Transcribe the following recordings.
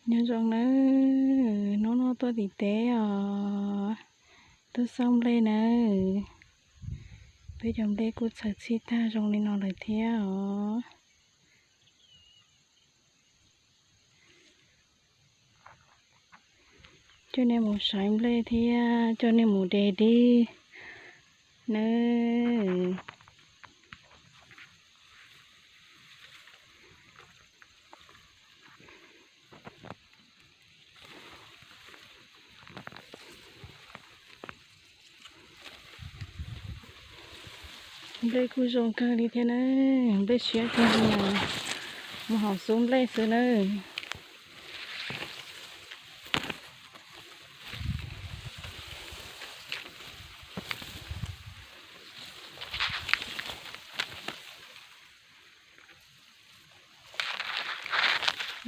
Nyob zoo nawb, hnub no tuaj tim teb os, tuaj xauj nplej nawb. Peb cov nplej kuj txhaws txhij tag zoo li no lawm thiab os. Coj nej mus saib nplej thiab coj nej mus de dib nawb. Nplej kuj zoo kawg li thiab nawb, nplej siab kawg li os. Mus hauv xub nplej xwb nawb.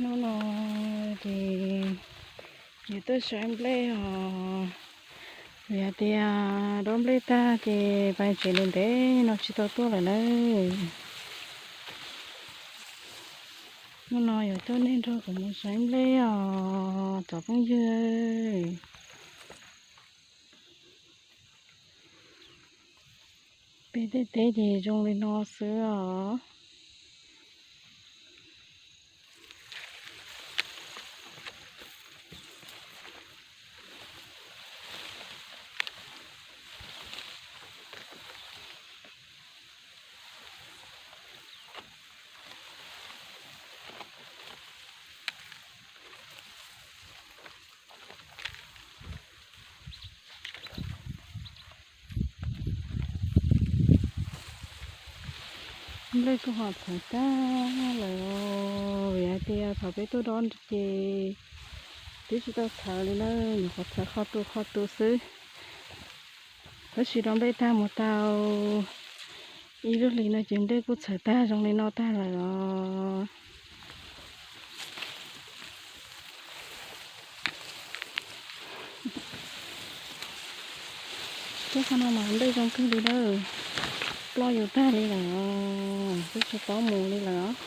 Hnub no ces yuav tuaj saib nplej os, vim hais tias dob nplej tag ces pais tsev ntev ntev no tsis tau tuaj lawm nawb. Hnub no yuav coj nej nrog kuv mus saib nplej os cov phooj ywg. Peb tej teb ces zoo li no xwb os. Nplej kuj ho txhawv tag lawm, vim hais tias thaum peb tuaj dob ces twb tsis tau txhawv li na, nyuam qhuav txhawv qhov tu qhov tu xwb. Tab sis dob nplej tag mus tau ib lub hlis no ces nplej kuj txhawv tag zoo li no tag lawm os. Tuaj qhov no mas nplej zoo kawg li lawm, ploj yus tag li lawm os, twb tsis paub mus li lawm os.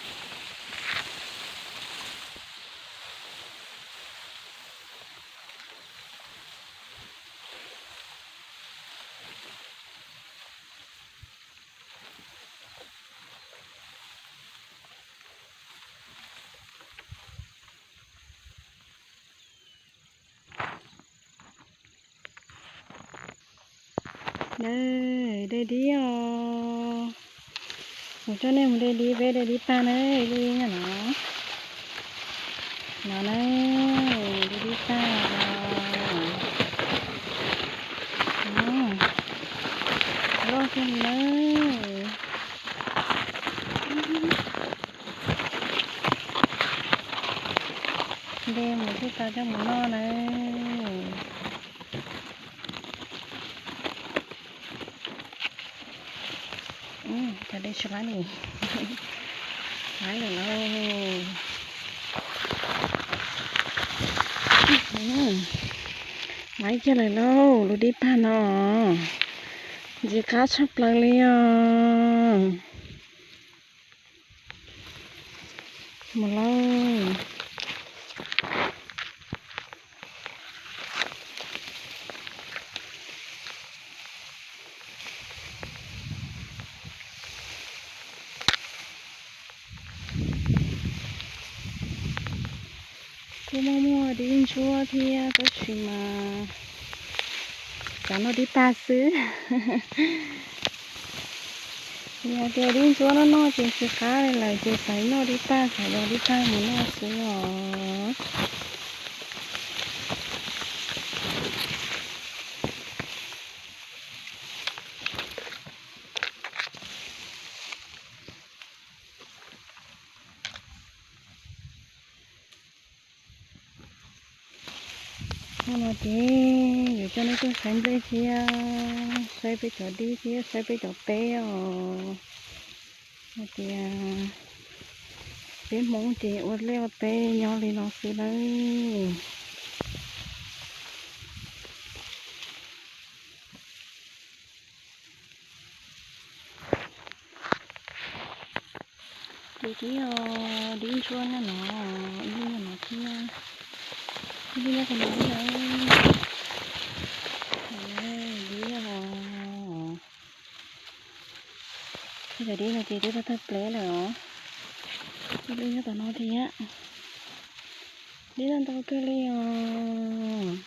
Nawb, de dib os. Kuv coj nej mus de dib, peb de dib tag nawb, li nyob no. No nawb, de dib tag os. Loj kawg li nawb. De mus thiaj tau coj mus noj nawb. Cov de tsis laib li, laib lawm lauj. Laib kiag lawm lauj, lub dib tag no ntxim qab tshaj plaws li os. Mus lauj. Kuj muaj muaj dib ntsuab thiab tab sis mas xav noj dib tag xwb. Yog tias dib ntsuab noj noj ces tsis qab li lawm ces xav noj dib tag, xav yog dib tag mus noj xwb os. Hnub no ces yuav coj nej tuaj saib nplej thiab saib peb cov dib thiab saib peb cov teb os. Hais tias peb Hmoob ces ua liaj ua teb nyob li no xwb nawb. Ces dib os, dib ntsuab nyob no, ib lub nyob no thiab. Dib nyob qhov no thiab. Dib os. Cov dib no ces twb tau thawj pleb lawm os. Ib lub nyob tom no thiab. Dib tau ntau kawg li os.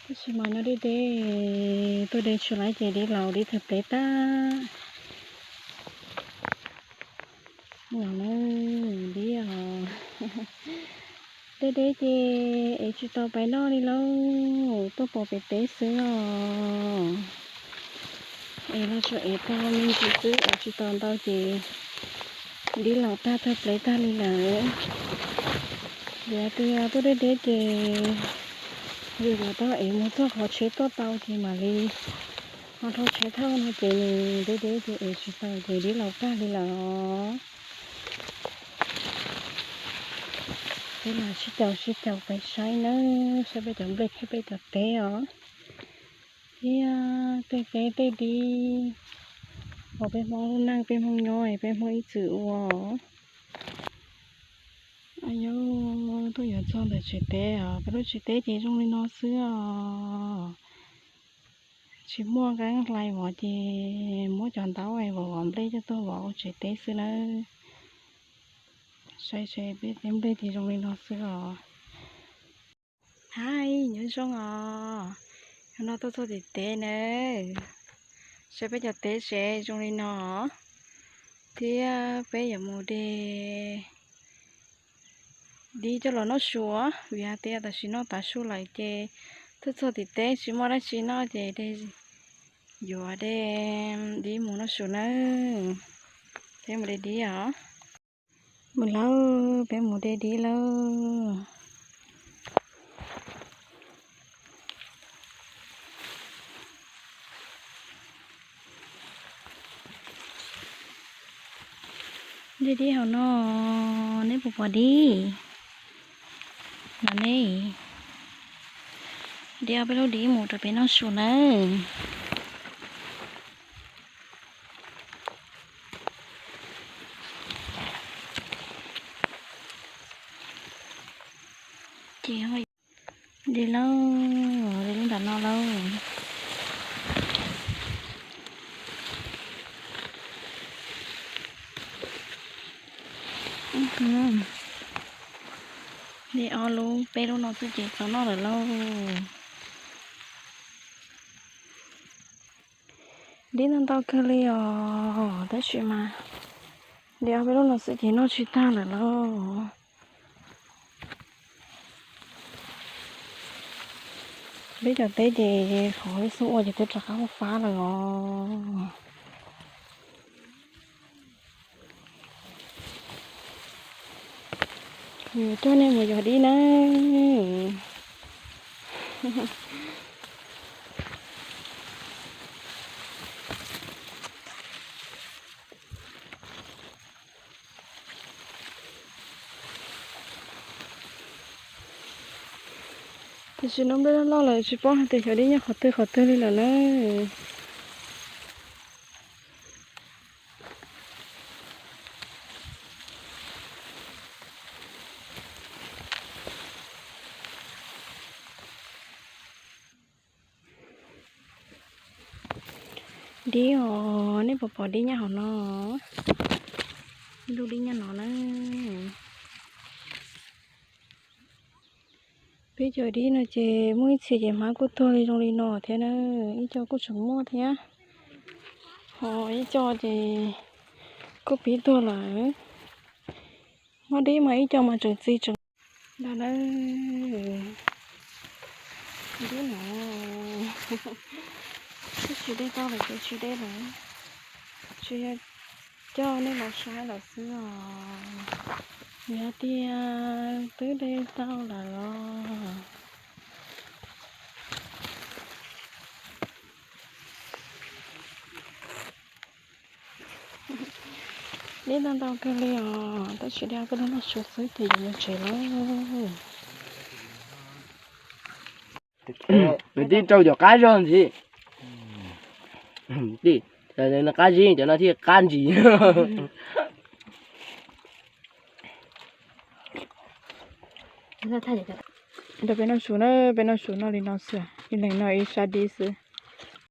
Tab sis mas nyob deb deb, tuaj de tsis laib ces dib laus dib thawj pleb tag. No na, dib os. Deb deb ces ev tsis tau pais noj li lauj, tuaj pom pem teb xwb os. Ev los tsuas ev tau me ntsis xwb, ev tsis tau ntau ces dib laus tag thawj pleb tag li lawm. Yog tias tuaj deb deb ces yus yuav tau ev mus txog qhov tsheb tuaj tau ces mam li ho dhau tsheb thauj no ces nws deb deb ces ev tsis tau ces dib laus tag li lawm os. Peb los sib caum sib caum pais saib nawb, saib peb cov nplej thiab peb cov teb os. Thiab tej teb tej dib uas peb Hmoob lub neej peb Hmoob nyob peb Hmoob ib txwm ua. Yog tuaj yuav txog ntawm tsev teb os, peb lub tsev teb ces zoo li no xwb os. Tsis muaj nqeeb hlais vov ces muab cov ntaub vov vov nplej coj tuaj vov ua tsev teb xwb nawb. Saib saib peb teb nplej ces zoo li no xwb os. Hais nyob zoo os, hnub no tuaj txog tim teb nawb. Saib peb cov teb tsev zoo li no thiab peb yuav mus de dib coj los noj su, vim hais tias tam sim no tav su lawm ces tuaj txog tim teb tsis muaj dab tsi noj ces de, yuav de dib mus noj su nawb. Peb mus de dib os. Mus lauj, peb mus de dib lauj. De dib hauv no, neb puas pom dib? No ne, de ob peb lub dib mus rau peb noj su nawb. Ces de lauj, de lub nram no lauj. De ob lub peb lub no xwb ces txaus noj lawm lauj. Dib ntau ntau kawg li os, tab sis mas de ob peb lub no xwb ces noj tsis tag lawm lauj. Peb cov teb ces qhov xub ua ces twb rov qab fab lawm os. Kuv yuav coj nej mus yos dib nawb. Tam sim no nplej loj loj lawm tsis paub hais tias xyov dib nyob qhov twg qhov twg li lawm na. Dib os, nej puas pom dib nyob hauv no? Ib lub dib nyob no na. Peb cov dib no ces muaj ib txhia ces hmab kuj tuag li zoo li no thiab na, ib co kuj tseem muaj thiab, ho ib co ces kuj pib tuag lawm. Hmab dib mas ib co mas tseem txi tseem ntag na. Dib no, twb tsis de tau lawm ces tsis de lawm, tsis yog coj nej los saib lawm xwb os. Yog tias twb de tau lawm os. Dib ntau ntau kawg li os, tab sis de ob peb lub noj su xwb ces yuav mus tsev lawm. Nws tib rau cov qab zog ntxiv. Nws qab zib, cov no thiaj qab ntsis. Nrog peb noj su na, peb noj su noj li no xwb, ib leeg noj ib sab dib xwb.